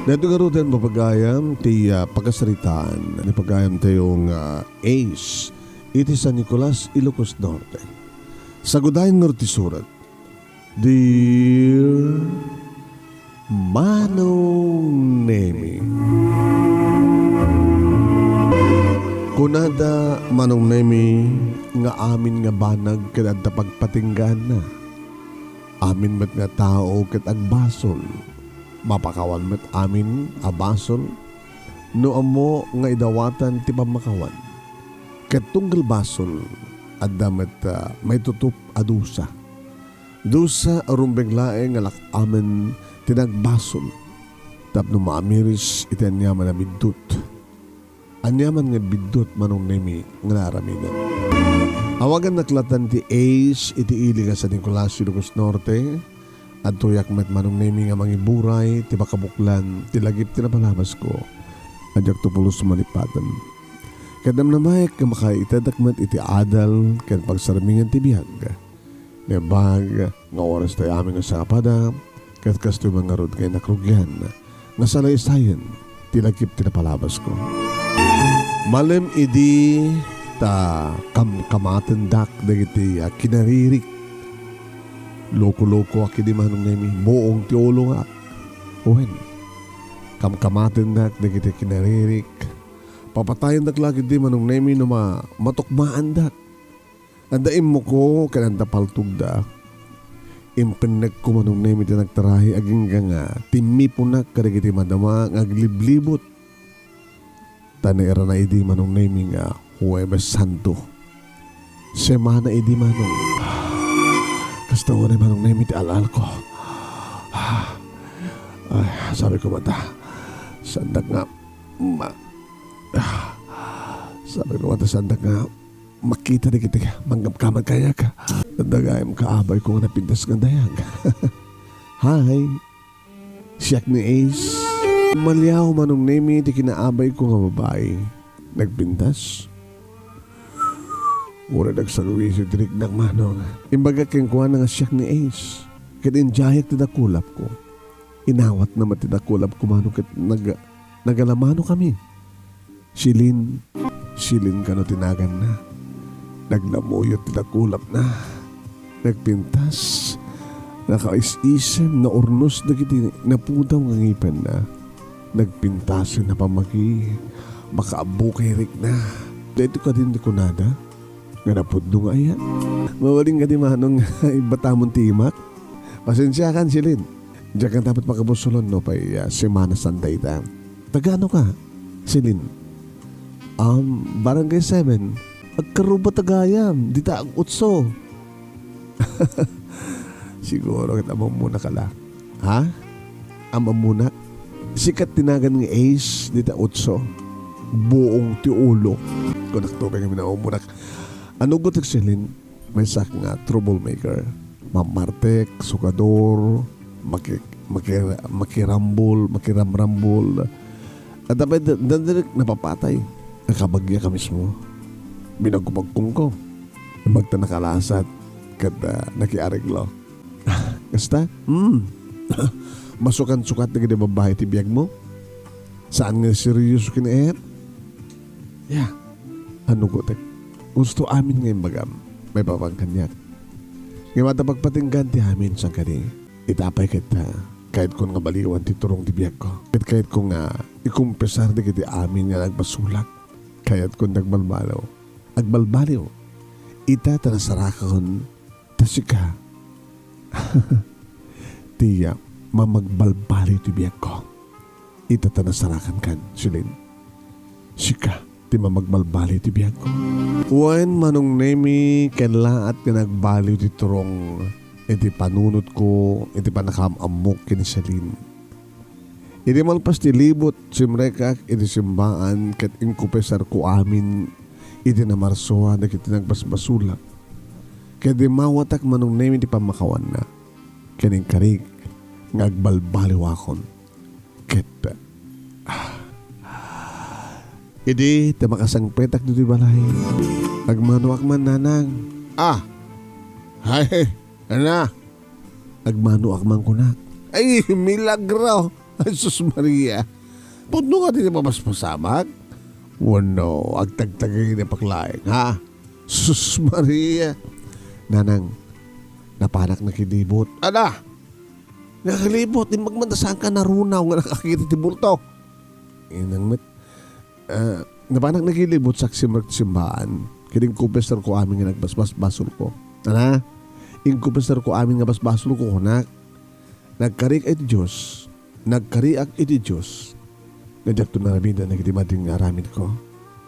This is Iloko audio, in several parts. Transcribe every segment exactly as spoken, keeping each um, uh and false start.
Daytoy ngaruden, pagayam, ti, ah, pakasaritaan ni pagayam tayo nga Ace iti San Nicolas, Ilocos Norte. Sagudayen ngarud ti surat, Dear Manong Nemi. Kunada, Manong Nemi, nga amin nga banag ket adda pagpatinggaanna. Amin met nga tao ket agbasol. Mapakawan met amin a basol no ammo nga idawatan ti pammakawan. Ket tunggal basol, adda met, ah, maitutup a dusa. Dusa a rumbeng laeng nga lak-amen ti nagbasol tapno maamiris iti aniaman a biddut. Aniaman nga biddut, Manong Nemi, nga naaramidem. Awagannak latan ti Ace iti ili nga San Nicolas, Ilocos Norte. Adtoyak met, Manong Nemi, nga mangiburay ti pakabuklan ti lagip ti napalabasko. Adiakto pulos malipatem. Ket namnamaek nga makaitedak met iti adal ken pagsarmingan ti biag. Naimbag nga oras tayo amin nga sakapada, ket kastoy man ngarud nga innak rugian nga salaysayen ti lagip ti napalabasko. Malem idi ta kamkamatendak dagiti, ah, kinaririk. Loko-lokoak idi, Manong Nemi, buong ti ulongak. Wen, kamkamatendak dagiti kinaririk. Papatayendak la ketdi, Manong Nemi, no ma-, matukmaandak. Adda immoko ken adda paltogda. Impennekko, Manong Nemi, ti nagtarahi agingga nga timmiponak kadagiti madama nga agliblibot. Ta nairana idi, Manong Nemi, nga Huwebes Santo. Semana idi, Manong. Kasto unay, Manong Nemi, ti al-alko. Ay, sabi ko mata, saandak nga ma-, sabi ko mata, saandak nga makita dagiti manggamgaman kaniak. Dagayem kaabayko nga napintas nga dayag. Hi. Siak ni Ace. Maliaw, Manong Nemi, ti kinaabayko nga babai. Nagpintas. Uray nagsagwisi ti riknak, Manong. Imbagak kenkuana nga siak ni Ace. Ket indiayak ti dakulapko. Inawatna met ti dakulapko, Manong, ket nag-, nagalamano kami. Silin, Silin kano ti naganna. Naglamuyot ti dakulapna. Nagpintas. Nakaisisem, naurnos dagiti napudaw nga ngipenna. Nagpintasen a pammagi. Makaabukay rikna. Daytoy kadin ti kunada nga napudno nga aya. Mabalin kadi, Manong, nga ibbatamon ti imak? Pasensiakan, Silin. Diak nga dapat pakabusolon no pay, ah, Semana Santa ita. Taga ano ka, Celine? Um, Barangay seven. Agkarruba ta gayam, dita ag-otso. Siguro ket ammomunak la. Ha? Ammomunak? Sikat ti nagan nga Ace, dita otso. Buong ti ulo. Kunak to, kaya nga ammomunak. Ano gutek, Celine? Maysak nga troublemaker. Mamartek, sugador, maki-, maki-, makirambol, makiramrambol. Adda pay da-, da-, direk napapatay. Nakabagyak a mismo. Binagkubagkong ko. Magta nakalasat. Ket, ah, nakiareglo. Kasta? Hmm. Masukan-sukat dagiti babbai ti biagmo? Saan nga seryoso ken ket? Ya. Ano gutek? Gusto amin nga imbagam. Maipapan kaniak. Ngem adda pagpatinggaan ti amin, saan kadi? Ita pay ket, ah, kayatkon nga baliwan ti turong ti biagko. Ket kayatko nga ikumpisar dagiti amin nga nagbasolak. Kayatkon nga agbalbaliw. Agbalbaliw. Ita ta nasarakan ta sika ti, ah, mamagbalbaliw ti biagko. Ita ta nasarakan kan, Celine. Sika ti mamagbalbaliw ti biagko. Wen, Manong Nemi, ken laat nga nagbaliw ti turong iti panunotko, iti pannakaam-ammok ken ni Celine. Idi malpas ti libot, simrekak iti simbaan ket inkupisarko amin iti namarsua dagiti nagbasbasolak. Ket dimmawatak, Manong Nemi, ti pammakawanna. Ken inkarik nga agbalbaliwakon. Ket, ah, idi ta makasangpetak ditoy balay, agmanoak man, Nanang. Ah! Ay, ana! Agmanoak man kunak. Ay, milagro! Ay, sus Maria. Pudno nga ti mabasbasamak? Wenno, agtagtagaynapak laeng, ha? Sus Maria. Nanang, napanak nakilibot. Ala! Nakilibot, imbag man ta saanka narunaw nga nakakita ti bulto. Inang met, ah, napanak nakilibot, saksi met simbaan. Ket inkonfesarko amin nga nagbasbasbasolko. Ana? Inkonfesarko amin nga basbasolko, kunak. Nagkariak iti Dios. Nagkariak iti Dios. Nga diakto naramidan dagiti madin nga aramidko.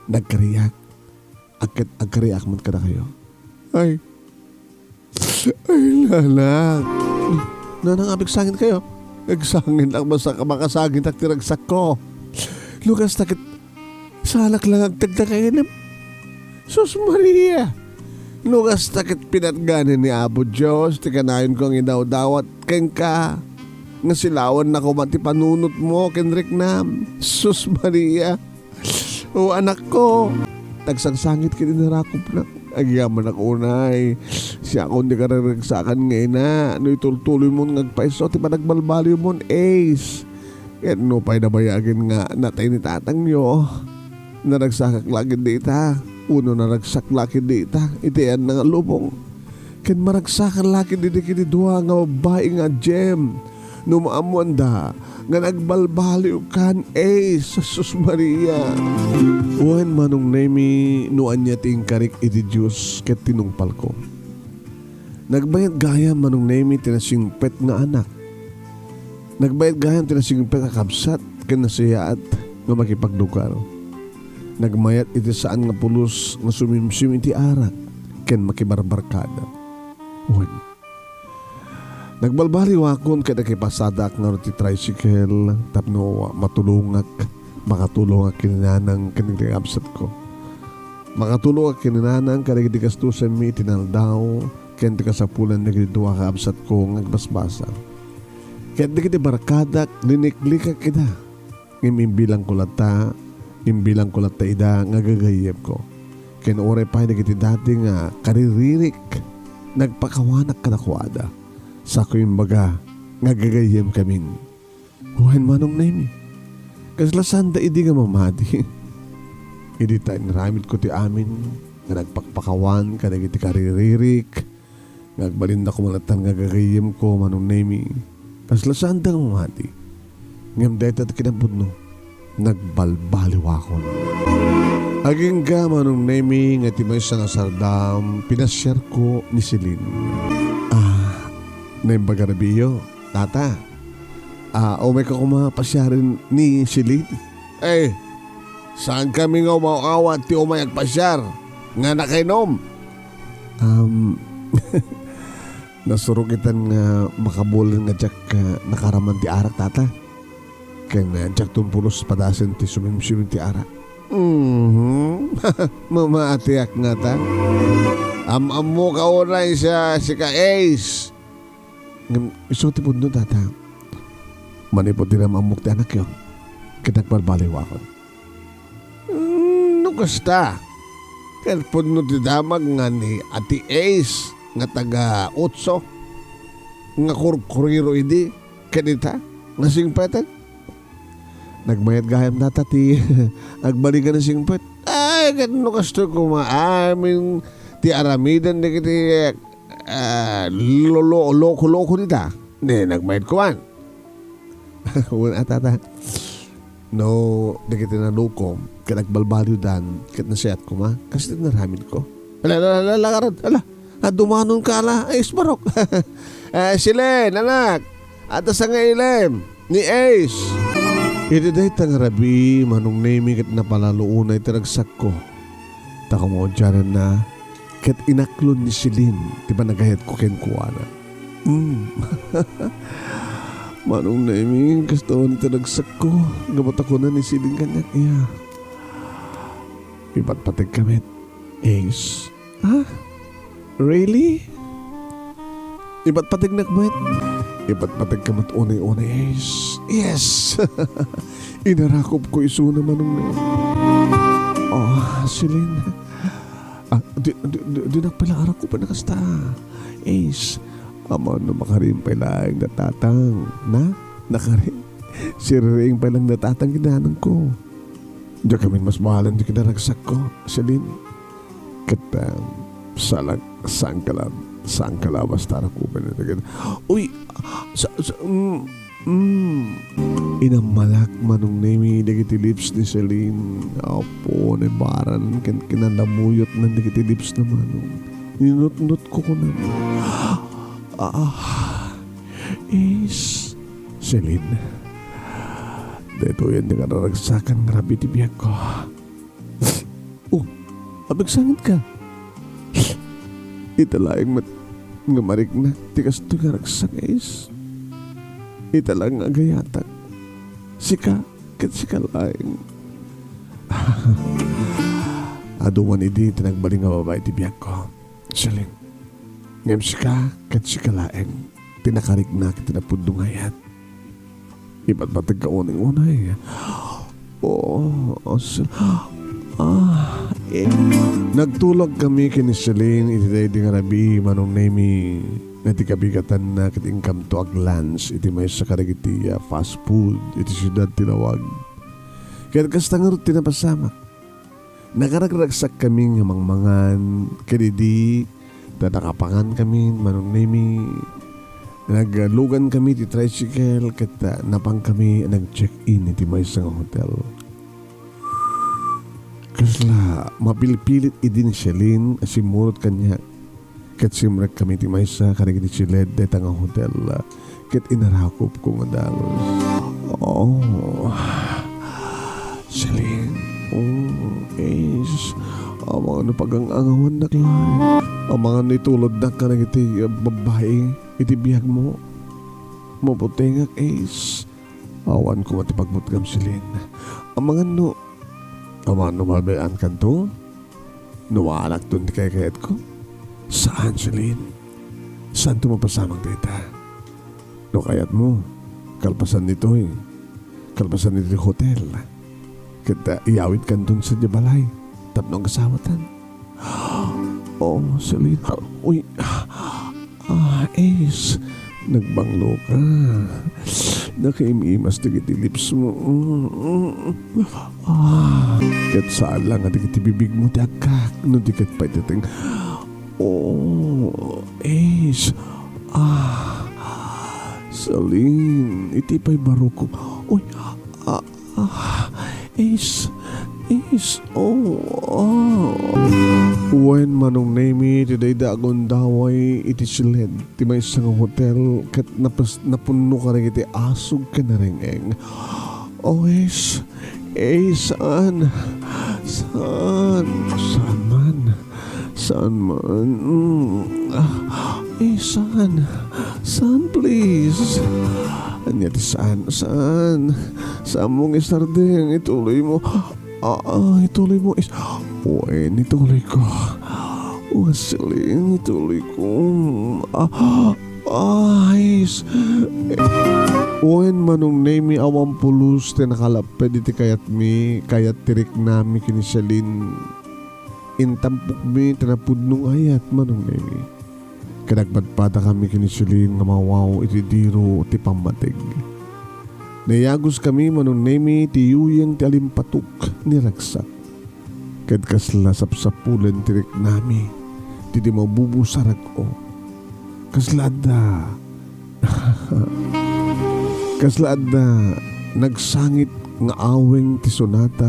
Nagkariak. Agkat-, agkariak met kadakayo. Ay. Ay, nanang. Nanang, apigsangit kayo. Agsangit lang, basta ka makasangitak ti ragsakko. Lugas ta ket Saanak la nga agtagtagaynem. Sus Maria! No kasta ket pinatganen ni Apo Dios ti kanayonko nga idawdawat kenka, nga silawanna koma ti panunotmo ken riknam. Sus Maria! O anakko, nagsangsangit ket inarakopnak. Agyamanak unay, siakon ti kararagsakan nga ina, no itultuloymon nga agpayso ti panagbalbaliwmon, Ace. Ket nupay nabayagen nga natay ni tatangyo, naragsakak la ketdi ita, wenno naragsak la ketdi ita iti ayanna nga lubong. Ket maragsakan la ketdi dagiti dua nga babbai nga adiem, no maammoanda nga nagbalbaliwkan, Ace, sus Maria. Wen, Manong Nemi, no ania ti inkarik iti Dios ket tinungpalko. Nagbayat gayam, Manong Nemi, ti nasingpet nga anak. Nagbayat gayam ti nasingpet a kabsat ken nasayaat nga makipaglugar. Nagmayat iti saan nga pulos nga sumimsim iti arak ken makibarbarkada. Wen, nagbalbaliwakon ket nakipasadak ngarud ti tricycle tapno matulongak, makatulongak ken ni nanang ken ti kabsatko. Makatulongak ken ni nanang kadagiti gastusenmi iti naldaw ken ti kasapulan dagiti dua ka kabsatko nga agbasbasa. Ket dagiti barkadak, liniklikak ida. Ngem imbilangko latta, imbilangko latta ida nga gagayyemko. Ken uray pay dagiti dati nga kariririk, nagpakawanak kadakuada. Sako imbaga nga gagayyemkamin. Wen, Manong Nemi, kasla saanda idi nga mamati. Idi ta inaramidko ti amin nga nagpakpakawan kadagiti kariririk nga agbalinda koma latta nga gagayyemko, Manong Nemi, kasla saanda nga mamati. Ngem dayta ti kinapudno, nagbalbaliwakon. Agingga, Manong Nemi, nga ti maysa nga sardam, pinasiarko ni Celine. Ah, naimbag a rabiyo, Tata. Ah, umayka koma pasiaren ni Celine? Eh, saankami nga umaw-awat ti umay agpasiar nga nakainom? Um, nasurogitan nga makabulen nga diak, ah, nakaraman ti arak, Tata. Ken, ah, diakton pulos padasen ti sumimsim ti arak. Mhm. Mamaatiak ngata. Am-ammoka unay sa sika, Ace. Ngem isu ti pudno, Tata. Manipud ti nam-ammok ti anakyo, ket nagbalbaliwakon. Mm, no kasta, ket pudno ti damag nga ni Ati Ace nga taga Otso, nga kurkuriro idi, ken ita, nga singpeten. Nagmayat gayam data ti agbaligan a singpet. Ay, ket no kastoy koma, amin ti aramiden dagiti, ah, lolo-, loko-loko dita. Ni nagmayat koma. Wen a, Tata. No, dagiti nalukom, ket agbalbaliwdan, ket nasayaat koma, kas iti naramidko. Ala, ala, ala, ala, ngarud, ala. Adumanonka, ala. Ay, isbarok. Eh, Silen, anak. Adda sangailem ni Ace. Iti dayta nga rabii, Manong Nemi, ket napalalo unay ti ragsakko. Ta kumaudiananna, ket inaklon ni Celine ti panagayatko kenkuana. Mm. Manong Nemi, kasta unay ti ragsakko. Gapu ta kuna ni Celine kaniak, iya. Ipatpategka met, Ace. Ha? Really? Ipatpategnak met? Ipatpategka met unay-unay, Ace. Yes! Inarakopko isuna, Manong Nemi. Oh, Celine. Ah, di, di, di, dinak pay la arakupen a kasta. Ace, amangan no makarim pay laeng da tatang, na? Nakarim? Siririing pay lang dayta ken nanangko. Diak amin masbalan ti kinaragsakko, Celine. Ket, ah, salak-, saan ka la-, saan ka la basta rakuben iti ket-, uy, sa, sa, mm, mm. Inammalak, Manong Nemi, dagiti lips ni Celine. Apo, naibaran ken kinanamuyotnan dagiti lips na Manong. Ninutnotko, kunam. Ah, is, Celine, daytoyen ti kararagsakan nga rabii ti biagko. Oh, apigsangitka. Ita laeng met nga mariknak ti kastoy nga ragsak, is. Ita laeng nga agayatak. Sika, ket sika laeng. Adu man idi ti nagbalin nga babai ti biagko, Celine. Ngem sika ket sika laeng ti nakariknak iti napudno nga ayat. Ipatpategka unay-unay. Oh, as-, ah, eh. Nagtulagkami ken ni Celine iti daydi nga rabii, Manong Nemi, nga ti kabigatanna ket inkamto a glance iti maysa kadagiti, ah, fast food iti siudad ti lawag. Ket kasta ngarud ti napasamak. Nakaragsakkami nga mangmangan, ket idi ta nakapangankami, Manong Nemi, naglugankami ti tricycle ket, ah, napankami a nag-check-in iti maysa nga hotel. Kasla mapilpilit idi ni Celine a simmurot kaniak. Ket simrekkami iti maysa kadagiti siled dayta nga hotel, ket inarakupko nga dagus. Oh, Celine, oh, Ace, amangan no pagang-angawannak laeng. Amangan no itulodnak kadagiti babbai iti biagmo. Maputengak, Ace. Awan koma ti pagbutngam, Celine. Amangan no, amangan no mabay-ankanto? No maanakton ti kaykayatko? Saan, Celine. Saanto mapasamak dayta. No kayatmo, kalpasan ditoy, kalpasan ditoy hotel, ket, ah, iyawidkanton sadiay balay tapno agasawatan. Oh, Celine. Uy. Ah, Ace, nagbanglo ka. Nakaim-imas dagiti lips mo. Ah, ket saan la nga dagiti bibig mo ti agkak, no di ket pay ti teng-, oh, Ace. Ah, Celine, iti pay barukko. Uy, ah, Ah, Ace, Ace, oh, ah. Wen, Manong Nemi, ti daydi a gundaway iti siled ti maysa nga hotel ket napes-, napunno kadagiti asug ken nareng-eng. Oh, Ace, Ace, saan? Saan? Saan man? Saan man? Mm. Ah, eh, saan? Saan, please? Ania ti saan? Saan? Saan mo nga isardeng? Ituloy mo. Ah, ah, ituloy mo. Is-, wen, ituloy ko. Wen, Celine, ituloy ko. Ah, ah, is-, wen, Manong Nemi, awan pulos ti nakalapped iti kayatmi, kayat ti riknami ken ni Celine. Intampokmi ti napudno nga ayat, Manong Nemi. Ket nagpadpadakami ken ni Celine nga mawaw iti diro ti pammateg. Nayaguskami, Manong Nemi, ti yuyeng ti alimpatok ni ragsak. Ket kasla sapsapulen ti riknami ti di mabubusarak-o. Kasla adda Kasla adda nagsangit nga aweng ti sonata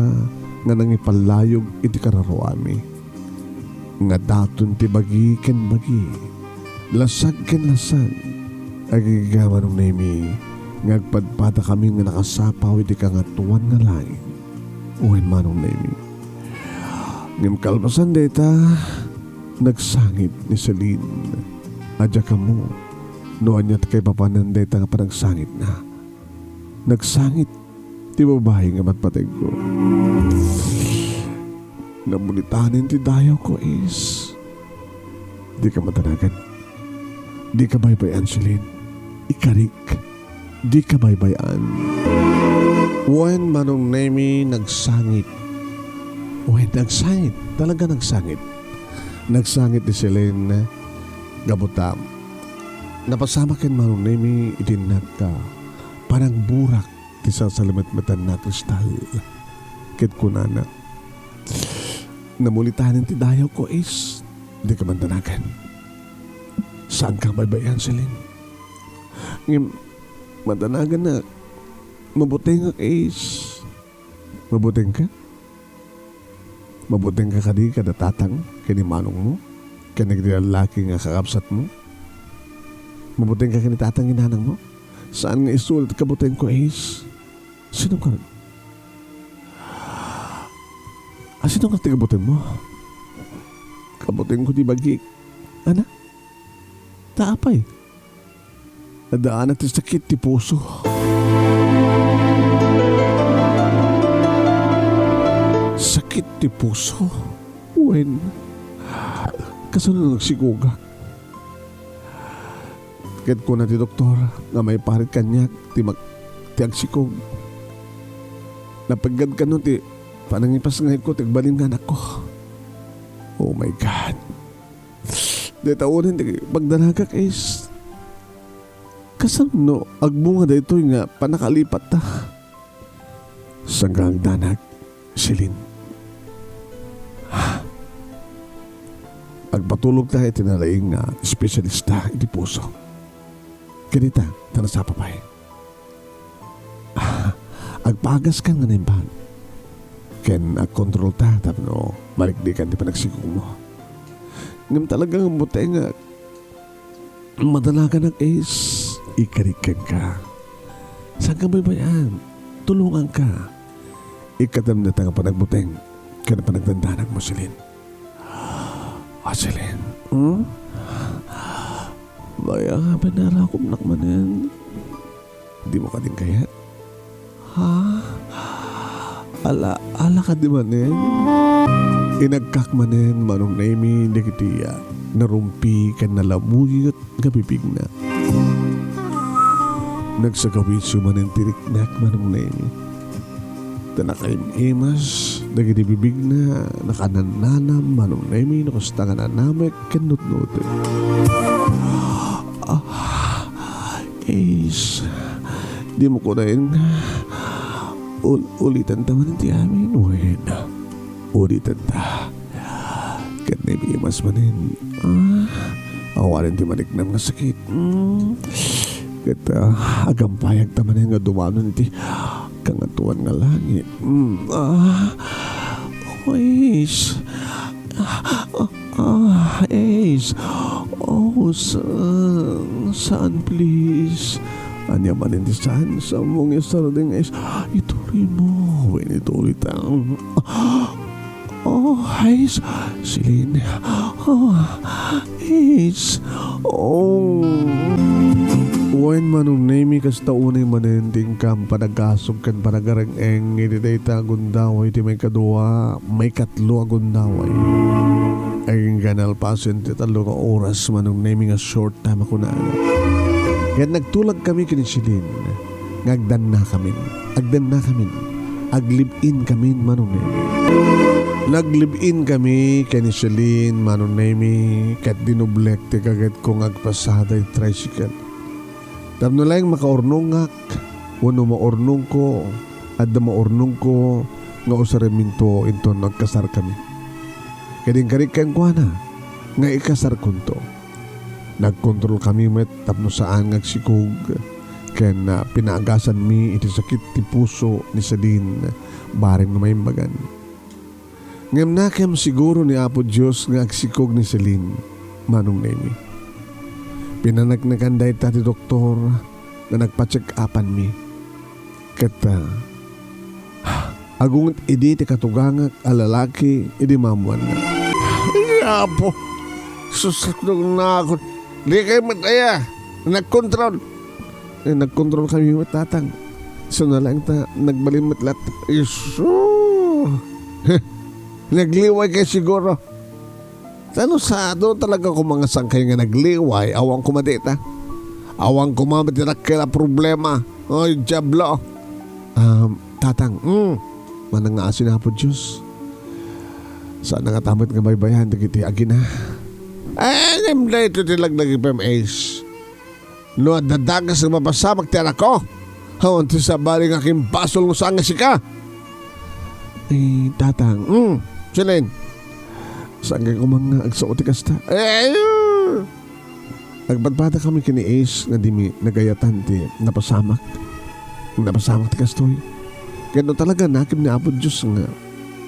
nga nangipalayog iti kararuami, nga daton ti bagi ken bagi, lasag ken lasag, agingga Manong Nemi, nga agpadpadakami nga nakasapaw iti kangatoan nga langit. Wen, Manong Nemi. Ngem kalpasan dayta, nagsangit ni Celine. Diak ammo no ania ti kaipapanan dayta nga panagsangitna. Nagsangit ti babai nga patpategko. Nabunitanen ti dayawko, Ace. Dika matanagan. Dika baybay-an, Celine. Ikarik. Dika baybay-an. Wen, Manong Nemi, nagsangit. Wen, nagsangit. Talaga nagsangit. Nagsangit ni Celine, gapu ta napasamak ken Manong Nemi iti nagka-, panagburak Isasalimetmetanna a kristal ket kunana, "Namulitanen ti dayawko, Ace. Dika mandanagan. Saanka a baybay-an, Celine." Ngem, madanagannak. Mabutengak, Ace. Mabutengka? Mabutengka kadi kada tatang ken ni manongmo ken dagiti lallaki nga kakabsatmo? Mabutengka ken ni tatang ken nanangmo? Saan nga isu ti kabutengko, Ace. Sino ka? Ah, sino nga ti kabutengmo? Kabutengko ti bagik. Ana? Ta apay? Addaanak ti sakit ti puso. Sakit ti puso? Wen, kasano nagsikogak? Ket kuna ti doktor nga maiparit kaniak ti mag-, ti agsikog. Napeggad kano ti panangipasngayko ti agbalin nga anakko. Oh my God. Dayta unen ti pagdanagak, Ace. Kasano agbunga daytoy nga pannakalipatta? Saanka agdanag, Celine. Agpatulogta iti nalaing nga espesyalista iti puso. Ken ita, ta nasapa pay. Agpaagaskan nga naimbag. Ken agkontrolta tapno marikdikan ti panagsikogmo. Ngem talaga nga butengak. Madanaganak, Ace. Ikarikkanka. Saanka baybay-an. Tulonganka. Ikkatem dayta nga panagbuteng ken panagdandanagmo, Celine. Ah, Celine. Hmm? Mayat a pinarakupnak manen. Dimo kadi kayat? Ha? Ala, ala kadi manen? Inagkak manen, Manong Nemi, dagiti, ah, narumpi ken nalabuyot nga bibigna. Nagsagawis manen ti riknak, Manong Nemi. Ta nakaim-imas dagiti bibigna, nakanannanam, Manong Nemi, no kasta nga nanamek ken nutnotek. Ah, Ace, dimo kunen nga ul-, ulitenta manen ti amin, wen? Ulitenta. Ket naibimas manen, ah, awanen ti mariknam nga sakit. Mm. Ket, ah, agampayagta manen nga dumanon iti kangatoan nga langit. Mm. Ah, Ace. Ah, ah, Ace. Oh, saan, saan, please. Ania manen ti saan, saanmo nga isardeng, Ace. Ituloy mo. Wen, ituloy ta. Oh, Ace. Celine. Oh, Ace. Oh. Wen, Manong Nemi, kasta unay manen ti inkam panagasog ken panagareng-eng iti dayta a gundaway ti maikadua, maikatlo a gundaway. Agingga nalpasen ti tallo nga oras, Manong Nemi, nga short time a kunana. Ket nagtulagkami ken ni Celine nga agdannakamin. Agdannakamin. Aglive-in kamin, Manong Nemi. Naglive-in kami ken ni Celine, Manong Nemi, ket dinoblek ti kagetko nga agpasada iti tricycle. Tapno laeng makaurnongak wenno maurnongko, adda maurnongko nga usaremminto inton agkasarkami. Ket inkarik kenkuana nga ikasarkonto. Nagkontrolkami met tapno saan nga agsikog, ken, ah, pinaagasanmi iti sakit ti puso ni Celine bareng no maimbagan. Ngem nakem siguro ni Apo Dios nga agsikog ni Celine, Manong Nemi. Pinaneknekan dayta ti doktor nga nagpa-check-upanmi. Ket, ah, agunget idi ti katugangak a lalaki idi maammoanna. Ay, Apo! Sus, nakon. Dikay met aya nagkontrol. Eh, nagkontrolkami met, Tatang. Isu na laeng ta nagbalin met latta. Isu! Nagliwaykay siguro. Ta no saan, talaga koma nga saankay nga nagliway, awan koma dita. Awan koma met ti dakkel a problema. Oy, Diablo. Um, Tatang, mm, manangngaasi ni Apo Dios. Saan nga ta met nga baybay-an dagiti agina. Eh, ngem daytoy ti lagdagipem, Ace. No adda dakes nga mapasamak ti anakko, Awan ti sabali nga akin basol no saan nga sika. Ay, Tatang. Hmm, Celine. Saan kayo kumang nga agsao ti kasta? Eh, ayun. Nagpadpada kami ken ni Ace nga dimi nagayatan ti napasamak. Napasamak ti kastoy. Ket no talaga nakim ni Apo Dios nga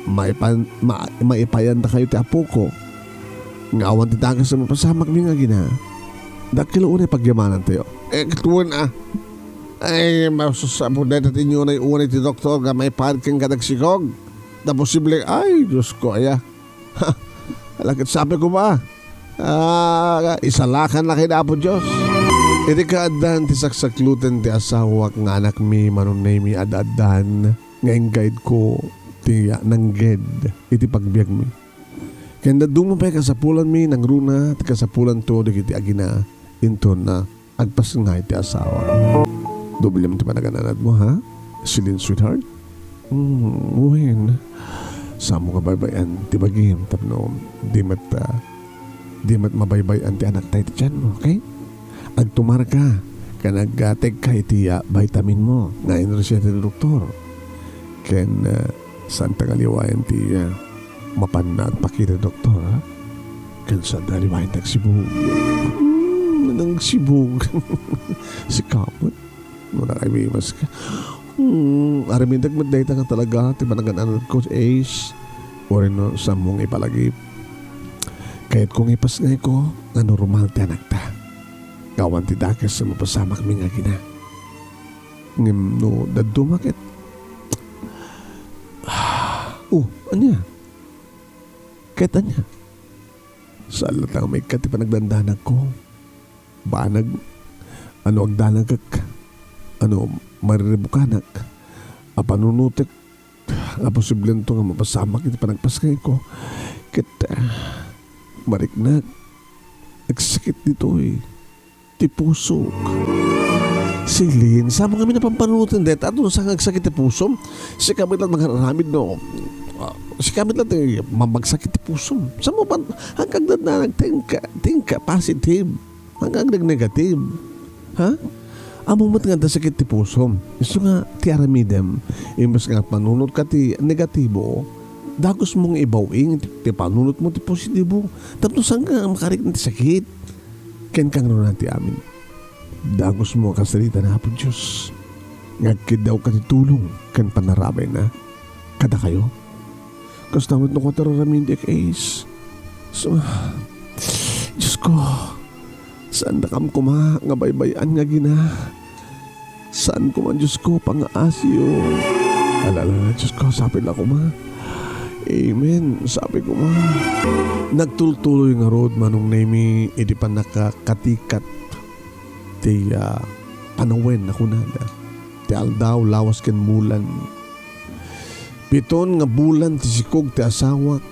maipan-, ma-, maipayandakayo ti apoko, nga awan ti dakes a mapasamakmi nga agina, dakkel unay pagyamanantayo. Eh, ket wen a. Ay, masusapod dayta ti inyunay unay ti doktor nga maipaad ken kadagsikog. Ta posible, ay, Diosko, aya. Ha, ala ket sabi ko ba? Ah, isalakan na kay Apo Dios. Iti kaaddan ti saksakloten ti asawak nga anakmi, Manong Nemi, ad-addan nga inggayed ko ti nangged iti pagbiagmi. Ken dadduma pay kasapulanmi, nangruna ti kasapulanto dagiti agina inton, ah, agpasngay ti asawa. Doblem ti panagan-anadmo, ha? Celine, sweetheart? Hmm, wen. Saanmo nga baybay-an ti bagim tapno di met, ah, di met mabaybay-an ti anakta iti tianmo, okay? Agtumarka ken agtekka iti, ah, vitaminmo nga inreseta ti doktor. Ken, ah, saanta nga liwayan ti, ah, mapanna agpakita ti doktor, ha? Ken saanta nga liwayan ti agsibug. Hmm, nagsibug. Sika met. Muna kay Mimas ka. Hmm, aramidek met dayta nga talaga ti panagan-anadko, Ace. Uray no saanmo nga ipalagip. Kayatko nga ipasngayko nga normal ti anakta. Nga awan ti dakes a mapasamakmi nga agina. Ngem no dadduma ket, oh, ania? Ket ania? Saan latta nga maikkat ti panagdandanagko. Banag, ano agdanagek, ano mariribukanak, a panunotek, a posiblento nga mapasamak iti panagpasngayko. Ket, ah, mariknak, agsakit ditoy ti pusok. Celine, saanmo ngamin a pampanunoten dayta? Adun sa nga agsakit ti pusom? Sika met latta nga aramid no, ah, sika met latta nga mamagsakit ti pusom. Saanmo pa, agdandanag, think, think positive. Agdanag negative. Ha? Ammom met nga adda sakit ti pusom. Isu nga ti aramidem, imbes nga panunotka ti negatibo, dagusmo nga ibaw-ing ti, ti panunotmo ti positibo. Tapno saanka nga makarikna ti sakit. Ken kangruna ti amin. Dagusmo a kasarita ni Apo Dios nga agkiddawka ti tulong ken panarabayna kadakayo. Kasta met no kua ti ar-aramidek, Ace. So, Diosko, saandakam koma nga baybay-an nga agina. Saan koma, Diosko, pangaasiyo. Ala, ala, ala, Diosko, sapay la koma. Amen, sapay koma. Nagtultuloy ngarud, Manong Nemi, iti pannakakatikat ti, ah, panawen a kunada. Ti aldaw, lawas ken bulan. Piton nga bulan ti sikog ti asawak.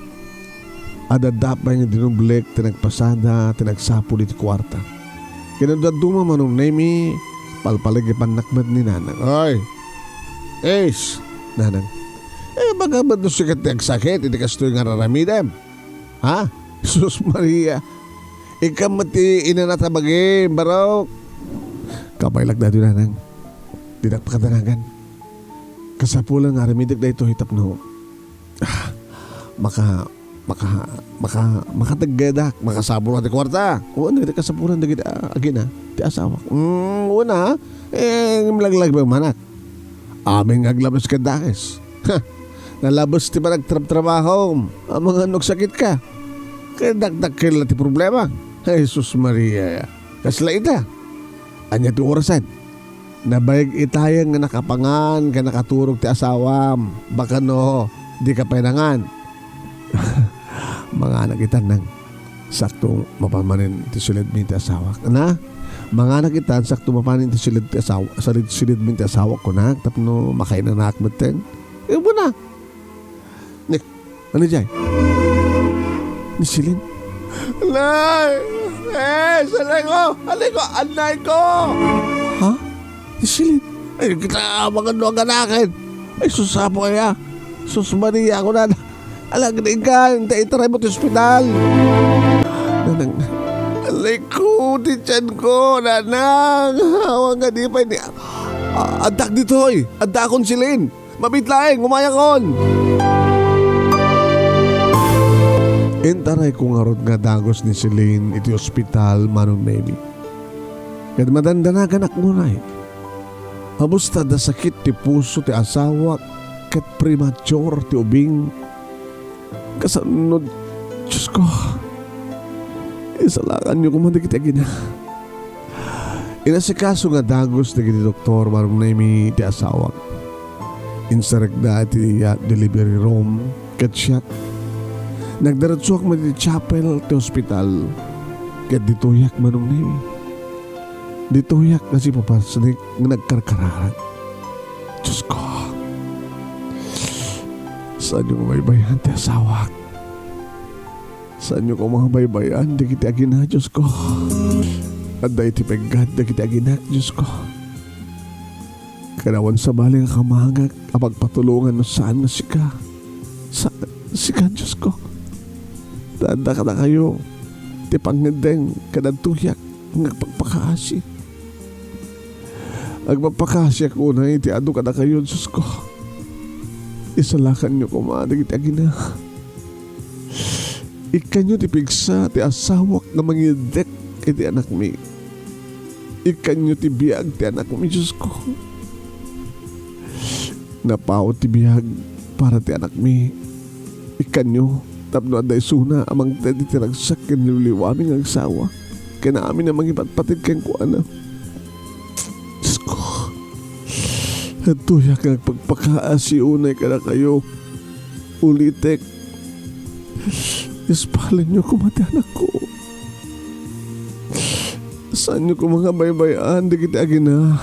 Adda pay nga dinoblek ti nagpasada ti nagsapul iti kuarta. Ken no dadduma, Manong Nemi, palpaligipannak met ni Nanang. Ay! Ace! Nanang. Eh, baka ba no sika ti agsakit iti kastoy nga ar-aramidem? Ha? Sus Maria! Ikam met ti inanata bagim, barok! Kabaylak daytoy, Nanang. Dinak pakadanagan. Kasapulan nga aramidek daytoy tapno, ah, maka-, maka-, maka-, makateggedak, makasapulka ti kuarta. Wen, dagiti kasapulan dagiti, ah, agina, ti asawak. Mm, wen a, eh, malaglag manak. Amin nga aglabes ken dakes. Ha! Nalabes ti panagtrabtrabahom. Amangan no agsakitka. Ket dakdakkel la ti problema. Ay, Jesus Maria. Kasla ita. Ania ti orasen? Nabayag itayen nga nakapangan ken nakaturog ti asawam. Baka no, dika pay nangan. Manganak itan, Nang. Sakto mapan manen ti silidmi ti asawak. Na? Manganak itan, sakto mapanen ti silid ti asawa, silid, silidmi ti asawak, kunak, tapno makainanaak metten. Eh, wen a. Ni, ano jay? Ni Celine? Nay! Eh, salay ko! Alay ko! Anay ko! Ha? Ni Celine? Ay, kita, amangan no aganaken. Ay, sus, apo aya. Sus Maria, ako na. Alagrigan, ta itaray mo ti ospital. Nanang, alay ko, ti tiyan ko, nanang. Awan nga di pay ni, "A-, addak ditoy! Addaakon, Celine! Mabiit laeng, umayakon!" Intarayko ngarud nga dagus ni Celine iti ospital, Manong Nemi. Ket madandanaganak unay. Habusta da sakit ti puso ti asawak ket premature ti ubing. Kasano, Diosko? Isalakanyo koma dagiti agina. Inasikaso nga dagus dagiti doktor, Manong Nemi, ti asawak. Insarekda iti, ah, delivery room ket siak, nagdiretsoak met iti chapel ti hospital ket ditoyak, Manong Nemi. Ditoyak nga sipapasnek nga nagkarkararag. Diosko, saanyo nga baybay-an ti asawak? Saanyo koma nga baybay-an dagiti agina, Diosko? Adda iti peggad dagiti aginak, Diosko. Ket awan sabali nga kamangak a pagpatulongan no saan nga sika. Sa-, sika, Diosko. Ta adda kadakayo ti pangngeddeng ket adtoyak nga agpakpakaasi. Agpakpakaasiak unay iti adu kadakayo, Diosko. Isalakanyo koma dagiti agina. Ikkanyo ti pigsa ti asawak nga mangiddek iti anakmi. Ikkanyo ti biag ti anakmi, Diosko. Napaut ti biag para ti anakmi. Ikkanyo tapno adda isuna a mangted iti ragsak ken liwliwami nga agsawa ken amin a mangipatpateg kenkuana. Diosko, adtoyak nga agpakpakaasi unay kadakayo. Ulitek, ispalenyo koma ti anakko. Saanyo koma nga baybay-an dagiti agina.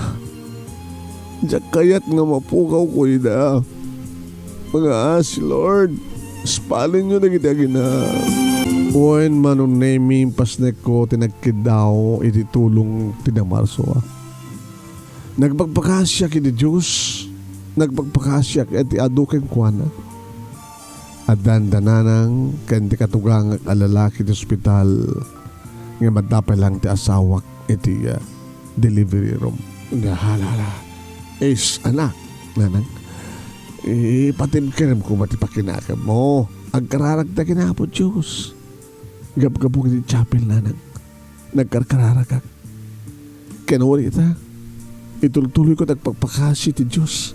Diak kayat nga mapukawko ida. Pangaasi, Lord. Ispalenyo dagiti agina. Wen, Manong Nemi, impasnekko ti nagkiddaw iti tulong ti Dimarsoak. Nagpakpakaasiak iti Dios. Nagpakpakaasiak iti adu kenkuana. Addan da nanang ken ti katugangak a lalaki iti ospital nga madda pay laeng ti asawak iti, ah, delivery room. Hala, hala. Is, anak, nanang, ipatibkerem koma ti pakinakemmo. Agkararagta ken Apo Dios. Gapgapuk iti chapel, nanang. Nagkarkararagak. Ken wen ita, itultuloyko ti agpakpakaasi ti Dios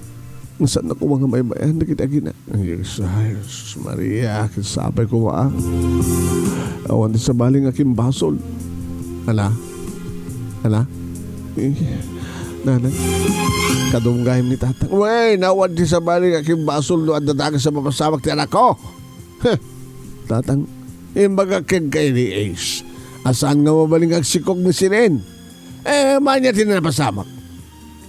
nga saanna koma nga baybay-an dagiti agina. Ay, Jesus Maria, ket sapay koma, a. Awan ti sabali nga kimbasol. Ala? Ala? Eh, nanang, kadum gayam ni tatang. Wen, awan ti sabali nga kimbasol no adda dakes a mapasamak ti anakko. Huh! Tatang, imbagak kenka idi, Ace, a saan nga mabalin nga agsikog ni Celine. Eh, ania ti napasamak?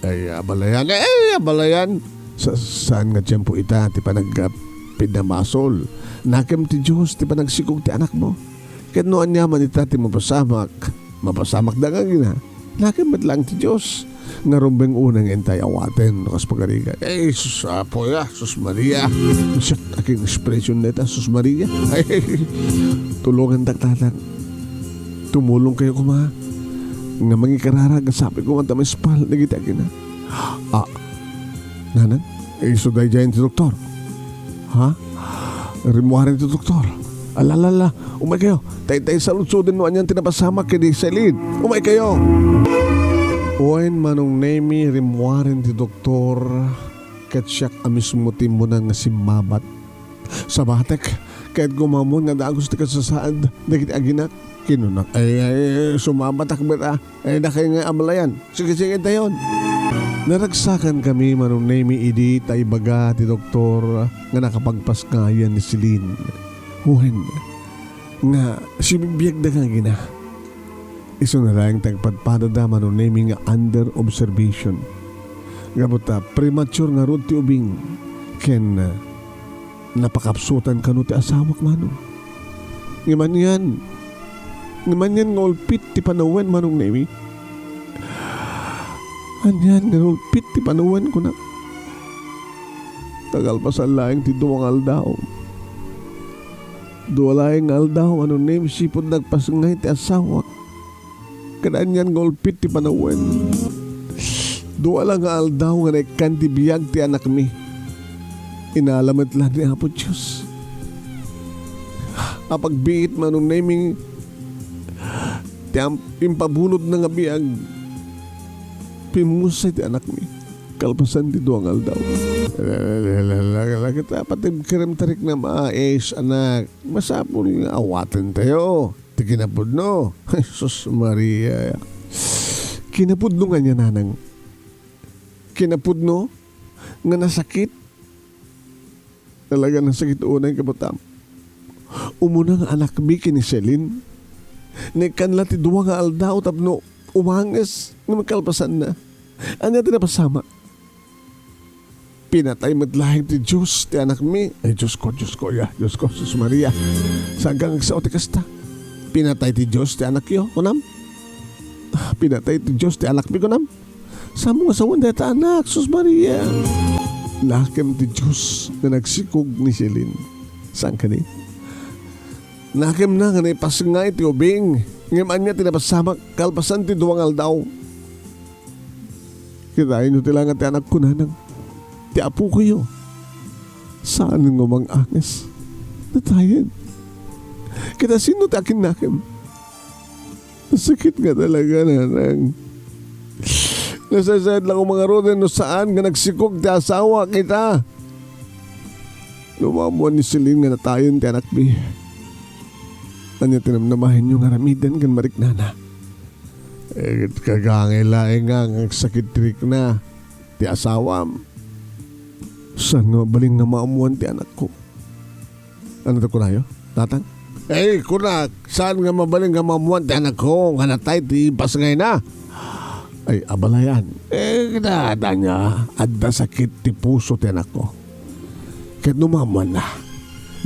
Ay, abalayan. Eh, abalayan. Sa-, saan nga tiempo ita ti panag-, ah, pinamasol? Nakem ti Dios ti panagsikog ti anakmo. Ket no ania man ita ti mapasamak, mapasamakda nga agina. Nakem met laeng ti Dios nga rumbeng unay nga intay awaten no kas pagarigan. Ay, sus, Apo, ya, sus Maria. Siak, akin expression neta, sus Maria. Ay, tulongandak, tatang. Tumulong kayo koma nga mangikararag, sapay koma ta maispal dagiti agina. Ah, nanang, isu daydiay ti doktor. Ha? Rimmuaren ti doktor. Ala, ala, ala. Umay kayo. Tay, tay, saludsoden no anian ti napasamak ken ni Celine. Umay kayo. Wen, Manong Nemi, rimmuaren ti doktor. Ket siak a mismo ti immuna nga simmabat. Sabatek, ket gumammon nga dagus ti kasasaad dagiti aginak. Kinuna, ay, ay, sumabatak met a. Ay, dakay nga abalayan. Sige, sige, dayon. Naragsakankami, Manong Nemi, idi ta ibaga ti doktor nga nakapagpasngayan ni Celine. Wen, nga sibibiagda nga agina. Isuna laeng ti agpadpadada, Manong Nemi, nga under observation. Gapu ta premature ngarud ti ubing ken napakapsutan kano ti asawak, Manong. Ngem anian, ngem anian nga ulpit ti panawen, Manong Nemi. Anian nga ulpit ti panawen, kunak. Ta kalpasan laeng ti dua nga aldaw. Dua laeng nga aldaw, Manong Nemi, sipud nagpasngay ti asawak. Ket anian nga ulpit ti panawen. Dua la nga aldaw nga naikkan ti biag ti anakmi. Inala met la ni Apo Dios. Apagbiit, Manong Nemy, ti am-, impabunodna nga biag. Pimmusay ti anakmi kalpasan ti dua nga aldaw. Lagita, patibkerem ti riknam, Ace, anak. Masapul nga awatentayo ti kinapudno. Jesus Maria. Kinapudno nga ania, nanang? Kinapudno nga nasakit. Talaga nasakit unay, kabatam. Umuna nga anakmi ken ni Celine. Naikkan la ti dua nga aldaw tapno umanges ngem kalpasanna. Ania ti napasamak? Pinatay met laeng ti Dios ti anakmi. Ay, Diosko, Diosko, ya, Diosko, Jesus Maria. Saan nga agsao ti kasta? Pinatay ti Dios ti anakyo, kunam? Ah, pinatay ti Dios ti anakmi, kunam? Saan nga sawen dayta anak, Jesus Maria? Nakem ti Dios nga nagsikog ni Celine. Saan kadi? Nakemna nga naipasngay ti ubing, ngem ania ti napasamak kalpasan ti dua nga aldaw? Kitaenyo ti langa ti anakko, nanang. Ti apokoyo. Saan nga umanges. Natayen. Ket asino ti akinnakem? Nasakit nga talaga, nanang. Nasaysayat la koma ngaruden no saan nga nagsikog ti asawak ita. No maammuan ni Celine nga natayen ti anakmi, ania ti namnamaenyo nga aramiden ken mariknana? Eh, kagangay laeng nga agsakit ti rikna ti asawam. Saan nga mabalin nga maammuan ti anakko? Ania ti kunayo, Tatang? Eh, kunak, saan nga mabalin nga maammuan ti anakko nga natay ti ipasngayna? Ay, abalayan. Eh, kita, adda nia, adda sakit ti puso ti anakko. Ket no maammuanna,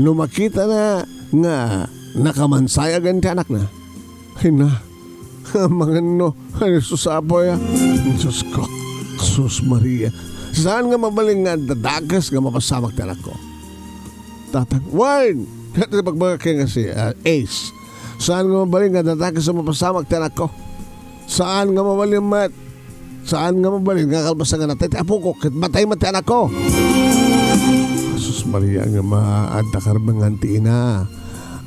no makitana nga nakamansayagen ti anakna, ay na, mangenno, ay, sus, Apo, ya. Diosko, Jesus Maria. Saan nga mabalin nga adda dakes nga mapasamak ti anakko? Tatang, wen! Ket ti pagbaga ken nga si, ah, Ace. Saan nga mabalin nga adda dakes nga mapasamak ti anakko? Saan nga mabalin met? Saan nga mabalin nga kalpasan nga natay ti apoko ket matay met ti anakko? Jesus Maria, nga ma-, adda karbengan ti ina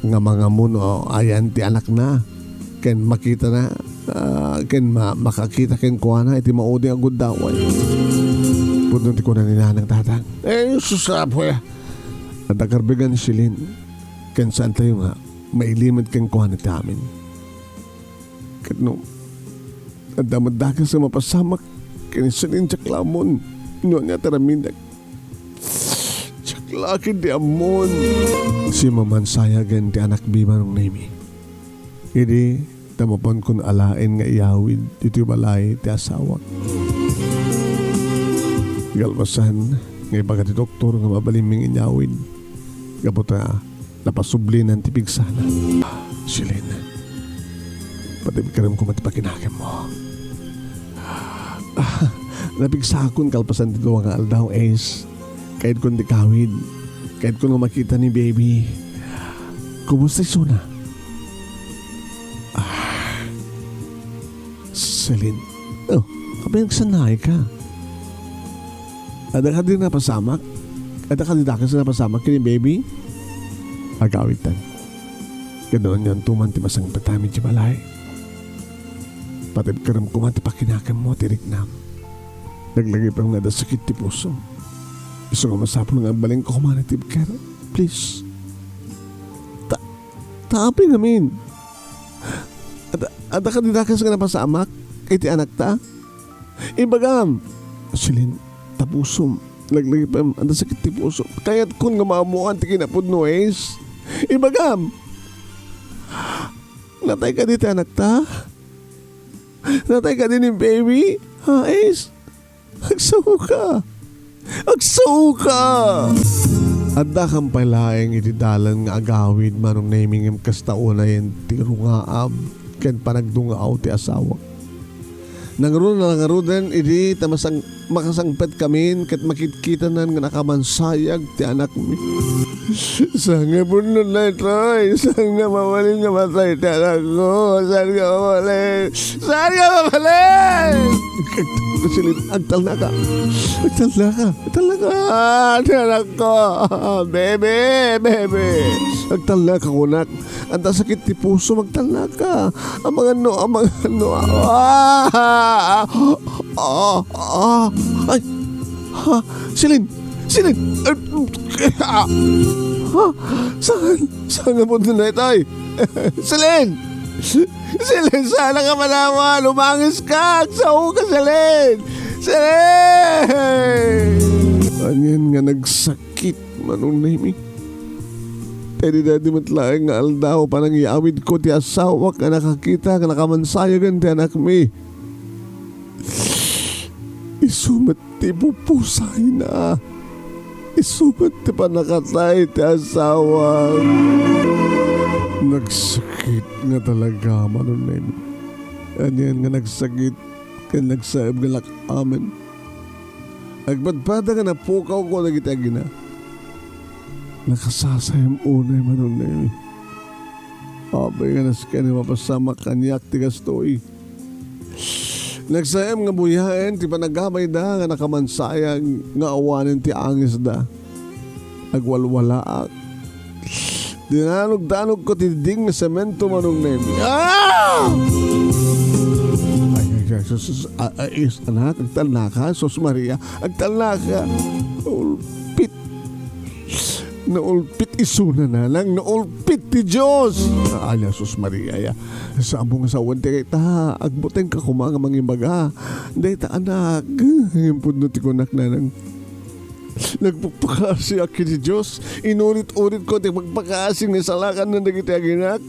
nga mangammuno ayan ti anakna ken makitana, ah, ken ma-, makakita kenkuana iti maudi a gundaway. Pudno ti kuna ni Nanang, Tatang. Eh, sus, Apo, ya. Adda karbengan ni Celine ken saantayo nga mailimed kenkuana ti amin. Ket no adda met dakes nga mapasamak ken ni Celine, diak la ammon no ania ti aramidek. Diak la ketdi ammon. Simmamansayagen ti anakmi, Manong Nemy. Idi ta mapankon alaen nga iyawid ditoy balay ti asawak. Kalpasan nga ibaga ti doktor nga mabalinmi nga inyawid, gapu ta napasublinan ti pigsana. Celine, patibkerem koma ti pakinakemmo. Ah, napigsakon kalpasan ti dua nga aldaw, Ace. Kayatko ti kawid. Kayatko nga makita ni baby. Kumusta isuna? Ah, Celine. Oh, apay nagsanay ka? Adda kadi napasamak? Adda kadi dakes nga napasamak ken ni baby? Agawidtan. Ket no anianto man ti masangpetam idiay balay, patibkerem koma ti pakinakemmo ti riknam. Laglagipem nga adda sakit ti pusom. Isu nga masapul nga agbalinka koma nga tibker. Please. Ta-, ta apay ngamin? Adda, adda kadi dakes nga napasamak iti anakta? Ibagam! Celine, ta pusom. Laglagipem, adda sakit ti pusom. Kayatkon nga maammoan ti kinapudno, Ace. Ibagam! Natay kadi ti anakta? Natay kadi ni baby? Ha, Ace? Agsao ka! Agsao ka! Addakam pay laeng iti dalan nga agawid, Manong Nemy, ngem kasta unayen ti rungaam ken panagdungaw ti asawak. Nangruna la ngaruden idi ta masang-, makasangpetkamin ket makitkitanan nga nakamansayag ti anakmi. Saan nga pudno daytoy? Saan nga mabalin nga matay ti anakko? Saan nga mabalin? Saan nga mabalin? Celine, agtalnaka. Agtalnaka. Agtalnaka. Ah, anakko. Bebe, bebe. Agtalnaka, kunak. Anta sakit ti puso, agtalnaka. Amangan no, amangan no. Ah! Ah! Ah! Ay! Ha? Celine! Celine! Ah! Ha? Saan? Saan nga punto na ito, ay? Celine! Celine, saan ka manawan? Umangis ka! Agsaoka, Celine! Celine! Anian nga nagsakit, Manong Nemi. Daydi, daydi met laeng nga aldaw, panangiyawidko ti asawak nga nakakita nga nakamansayagen ti anakmi. Isu met ti pupusayna. Isu met ti pannakatay ti asawak. Nagsakit nga talaga, Manong Nemi. Anian nga nagsakit ken nagsaem nga lak-amen. Agpadpada nga napukawko dagiti agina. Nakasasayam unay, Manong Nemi. Apay nga nasken nga mapasamak kaniak ti kastoy. Nagsayam nga buyaen ti panagabayda nga nakamansayag nga awanen ti angisda. Agwalwalaak. Dinanogdanogko ti ding nga semento, Manong Nemi. Ah! Ay, ay, ay, sus, sus, a-, a-, is, anak, agtalnaka, sus Maria, agtalnaka. Ulpit. Naulpit isuna, nanang, naulpit ti Dios. Ay, sus Maria, ya. Saan nga sawen ti kayta, agbutengka koma nga mangibaga. Dayta, anak, ngem pudno ti kunak, nanang. Nagpakpakaasiak iti Dios. Inurit-uritko ti pagpakaasi nga isalakanna dagiti aginak.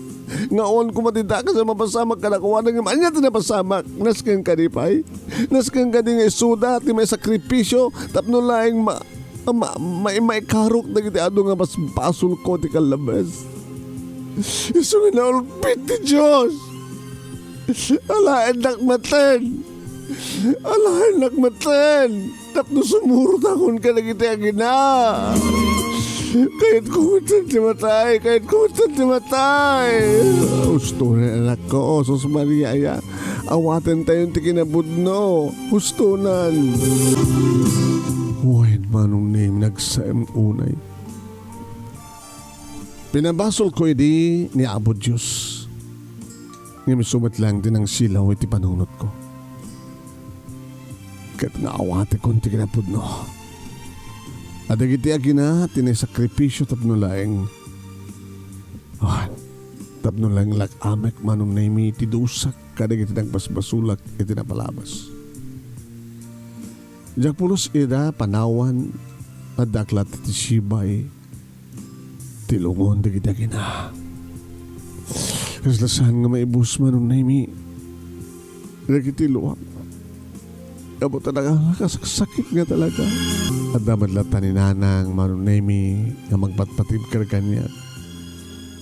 Nga awan koma ti dakes a mapasamak kadakuada, ngem ania ti napasamak? Nasken kadi pay? Nasken kadi nga isuda ti maisakripisio tapno laeng ma-, ma-, ma-, maikarok dagiti adu nga basbasolko ti kallabes? Isu nga naulpit ti Dios. Alaennak maten. Alaennak maten. Tapno sumurotakon kadagiti agina. Kayatko met ti matay. Kayatko met ti matay. Ustonan, anakko. O, sus Maria, ya. Awatentayon ti kinapudno. Ustonan. Wen, Manong Nemi, nagsaem unay. Pinabasolko idi ni Apo Dios. Ngem isu met laeng ti nangsilaw iti panunotko. Ket nga awatekon ti kinapudno. A dagiti agina ti naisakripisio tapno laeng, ah, tapno laeng lak-amek, Manong Nemi, ti dusak kadagiti nagbasbasolak iti napalabas. Diak pulos ida panawan, addaak latta ti sibay ti lungon dagiti agina. Kasla saan nga maibus, Manong Nemi, dagiti luak. Apo ta nagkasakit nga talaga. Adda met latta ni Nanang, Manong Nemi, nga mangpatpatibker kaniak.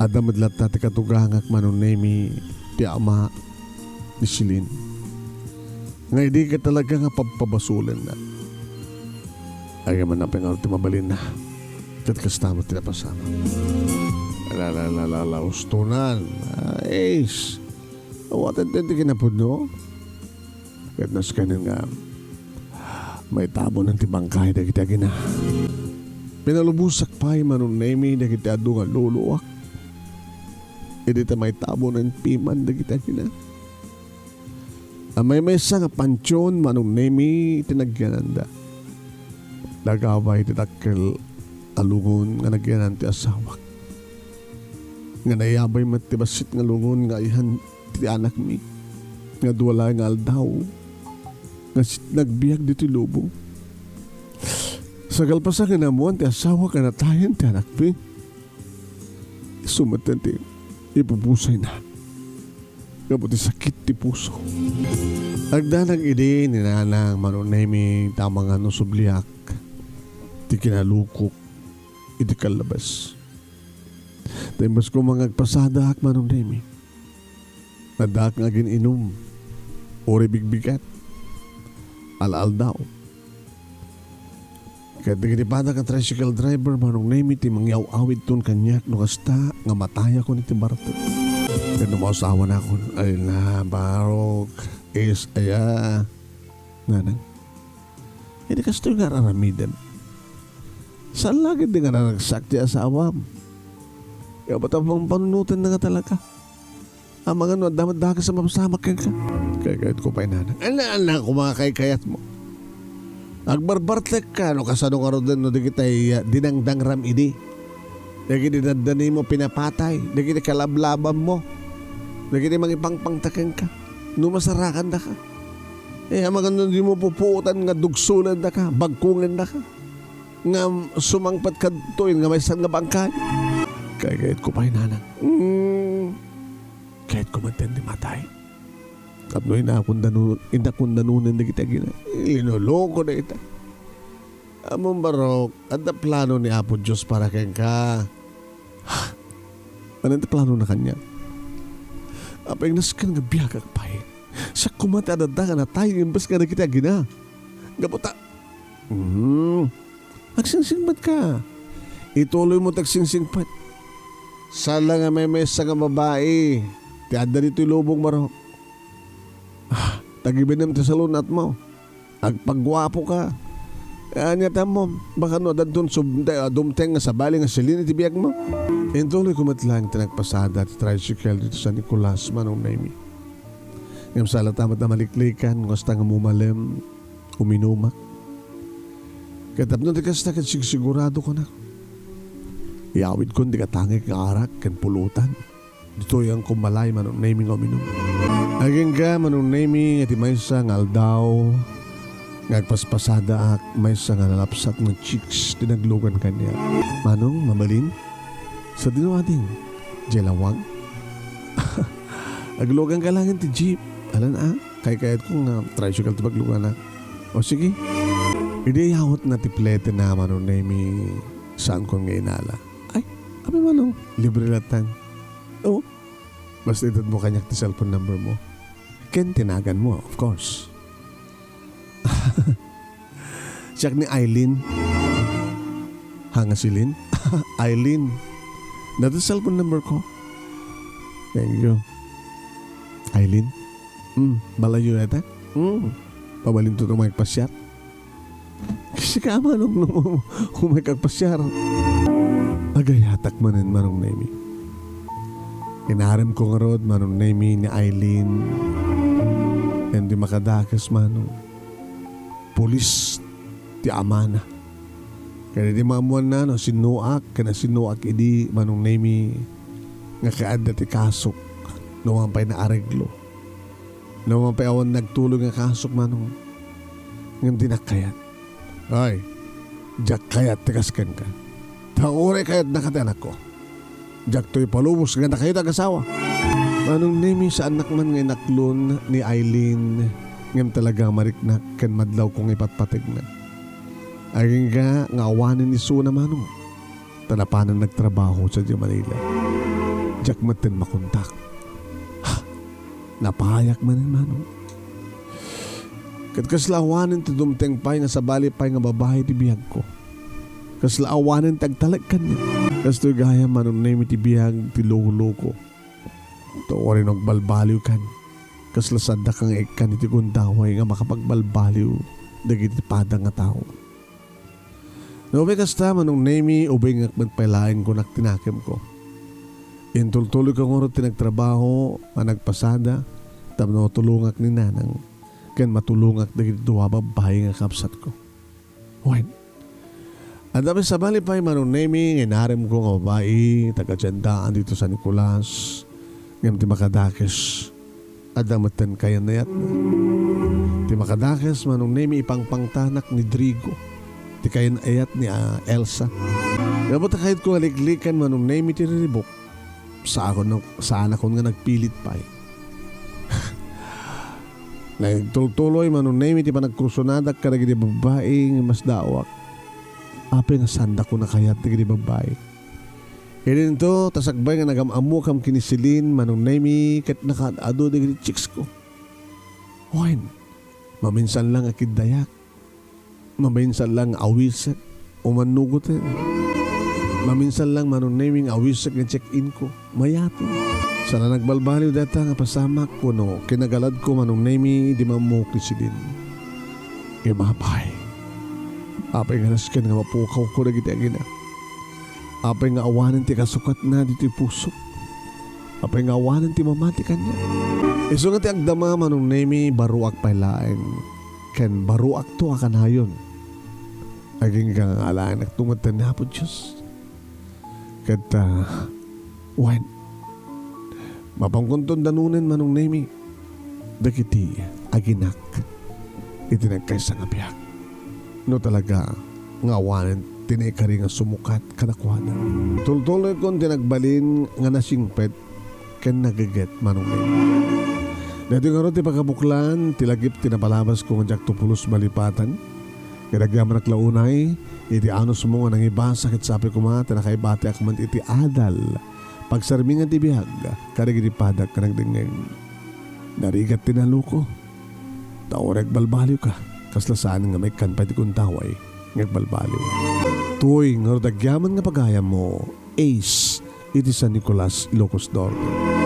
Adda met latta ti katugangak, Manong Nemi, ti ama ni Celine. Nga idi ket talaga nga pabpabasolenna. Ay, man napay nga ti mabalinna. Ket kasta met ti napasamak. La, la, la, la, la, ustonan. Ah, ace. Awaten ti kinapudno. Ket nasken nga maitabonen ti bangkay dagiti agina. Pinalubosak pay, Manong Nemi, dagiti adu nga luluak. Idi ta maitabonen piman dagiti agina. A maymaysa nga pantion, Manong Nemi, ti nagyananda. Nagabay ti dakkel a lungon nga nagyanan ti asawak. Nga nayabay met ti bassit nga lungon nga ayhan ti anakmi. Nga dua laeng nga aldaw nga sit-, nagbiag ditoy lubong. Sa kalpasan nga naammoan ti asawak a natayen ti anakmi, isu met ti ipupusayna gapu ti sakit ti puso. Agdanag idi ni Nanang, Manong Nemi, ta amangan no subliak ti kinalukok iti kallabes. Ta imbes koma nga agpasadak, Manong Nemi, addaak nga agin-inum, uray bigbigat, al-aldaw. Ket dagiti padak a tricycle driver, Manong Nemi, ti mangyaw-awidton kaniak no kasta nga matayakon iti bartek. Ket no mausawanakon, ay na, barok, is, aya. Nanang, idi kastoy nga ar-aramidem, saan la ketdi nga naragsak ti asawam. Kabat a pampanunotenna nga talaga. Amangan no adda met dakes a mapasamak kenka. Kaykayatko pay, nanang. Ala, ala, koma kaykayatmo. Agbarbartekka no kasano ngaruden no dagitay, ah, dinangdangram idi. Dagiti daddanimo pinapatay, dagiti kalablabammo, dagiti mangipangpangta kenka. No masarakandaka. Eh, amangan no dimo pupuotan nga dugsolendaka, bagkongennaka. Nga sumangpet kadtoy nga maysa nga bangkay. Kaykayatko pay, nanang. Mm. Kayatko met ti matay. Tapno inakon danu-, inakon danunen dagiti agina. Linoloko dayta. Ammom, Barok, adda plano ni Apo Dios para kenka. Ha? Ania ti planona kaniak? Apay, nasken nga biagak pay. Siak koma ti adda nga natay imbes nga dagiti agina. Gapu ta, hmm, agsingsingpetka. Ituloymo ti agsingsingpet. Saan la nga may maysa nga babai ti adda ditoy lubong, Barok. Ah, tagibenem ti salun-atmo. Agpaguapoka. Ania ti ammom, baka no adda inton sub-, ah, dumteng nga sabali nga silin iti biagmo. Intuloyko met laeng ti nagpasada ti tricycle ditoy San Nicolas, Manong Nemy. Ngem saan latta met a maliklikan, no kasta nga mumalem, uminumak. Ket tapno ti kasta, ket sigsigurado, kunak, iyawidkon ti katangek nga arak ken pulutan. Ditoy ang kumbalay, Manong Nemy, nga uminum. Agingga, Manong Nemy, nga ti maysa nga aldaw nga agpaspasadaak, maysa nga nalapsat nga chicks ti naglugan kaniak. Manong, mabalin? Sadino, ading? Diay lawag? Agluganka laeng ti jeep. Alan a, kaykayatko nga tricycle ti pagluganak. O sige. Idi iyawatna ti pletena, Manong Nemy, saankon nga inala. Ay, apay, Manong, libre latta. O, basta itedmo kaniak ti cellphone number mo. Ken ti naganmo, of course. Siak ni Eileen. Ha, nga silin? Eileen. Dayta ti cellphone number ko. Thank you. Eileen? Hmm, balayo dayta? Hmm. Pabalinto ti umay agpasiar. Sika, Manong, no, umay agpasiar. Agayatak manen, Manong Nemy. Inaremko ngarud, Manong Nemy, ni Eileen. Ken ti makadakes, Manong, pulis ti amana. Ken idi maammoanna no sinnoak ken nasinnoak idi, Manong Nemy, nga kaadda ti kasok no awan pay naareglo. No awan pay awan nagtuloy nga kasok, Manong, ngem dinak kayat. Ay, diak kayat ti kas kenka. Ta uray kayatnaka ti anakko, diakto ipalubos nga adda kayo ti agasawa. Manong Nemy, saannak man nga inaklon ni Eileen, ngem talaga mariknak ken madlawko nga ipatpategna. Agingga nga awanen isuna, Manong, ta napanen nagtrabaho sadiay Manila. Diak metten makontak. Ha! Napahayak manen, Manong. Ket kasla awanen ti dumteng pay nga sabali pay nga babai ti biagko. Kasla awanen ti agtalek kaniak. Kastoy gayam, Manong Nemy, ti biag ti loloko. Ta uray no agbalbaliwkan, kasla saandaka nga ikkan iti gundaway nga makapagbalbaliw dagiti padang a tao. No, ubing kasta, Manong Nemy, ubingak met pay laeng, kunak ti nakemko. Intultuloyko ngarud ti nagtrabaho a nagpasada tapno matulongak ni Nanang ken matulongak dagiti dua a babbai nga kabsatko. Wen, adda met sabali pay, Manong Nemy, nga inaremko nga babai, taga-Tiandaan ditoy San Nicolas, ngem ti makadakes, adda metten kayan-ayatna. Ti makadakes, Manong Nemy, ipangpangtanak ni Drigo ti kayan-ayat ni, ah, Elsa. Gapu ta kayatko nga liklikan, Manong Nemy, ti riribuk, saakon, saanakon nga nagpilit pay. Nagtultuloy, Manong Nemy, ti panagkursonadak kadagiti babbai nga masdaawak. Apay nga saandakon a kayat dagiti babbai? Idinto, ta sakbay nga nagam-ammokam ken ni Celine, Manong Nemy, ket nakaad-adu dagiti chicks ko. Wen, maminsan lang a kiddayak. Maminsan lang nga awisek o mannugoten. Maminsan lang, Manong Nemy, nga awisek nga check-in ko. Mayat. Saan a nagbalbaliw dayta nga pasamak, kuno kinagaladko, Manong Nemy, idi mammok ni Celine. Ima pay. Apay nga nasken nga mapukawko dagiti agina. Apay nga awanen ti kasukatna ditoy pusok. Apay nga awanen ti mamati kaniak. Isu nga ti agdama, Manong Nemi, baruak pay laeng. Ken baruakto a kanayon. Agingga nga alaenakto met ni Apo Dios. Ket, ah, wen, mapankonton danunen, Manong Nemi, dagiti aginak iti nagkaysa nga biag. No talaga nga awanen ti naikari nga sumukat kadakuada. Tultuloykon ti nagbalin nga nasingpet ken nageget, Manong Nemi. Daytoy ngarud ti pagkabuklan ti lagip ti napalabasko nga diakto pulos malipatan. Ket agyamanak la unay iti anusmo nga nangibasa ket sapay koma ta nakaibatiak met iti adal, pagsarmingan ti biag, kadagiti padak nga nagdengngeg. Narigat ti naluko. Ta uray agbalbaliwka, kasla saan nga maikkan pay ti kuntaway nga agbalbaliw. Tuy ngarud agyaman nga pagayammo, Ace, iti San Nicolas, Ilocos Norte.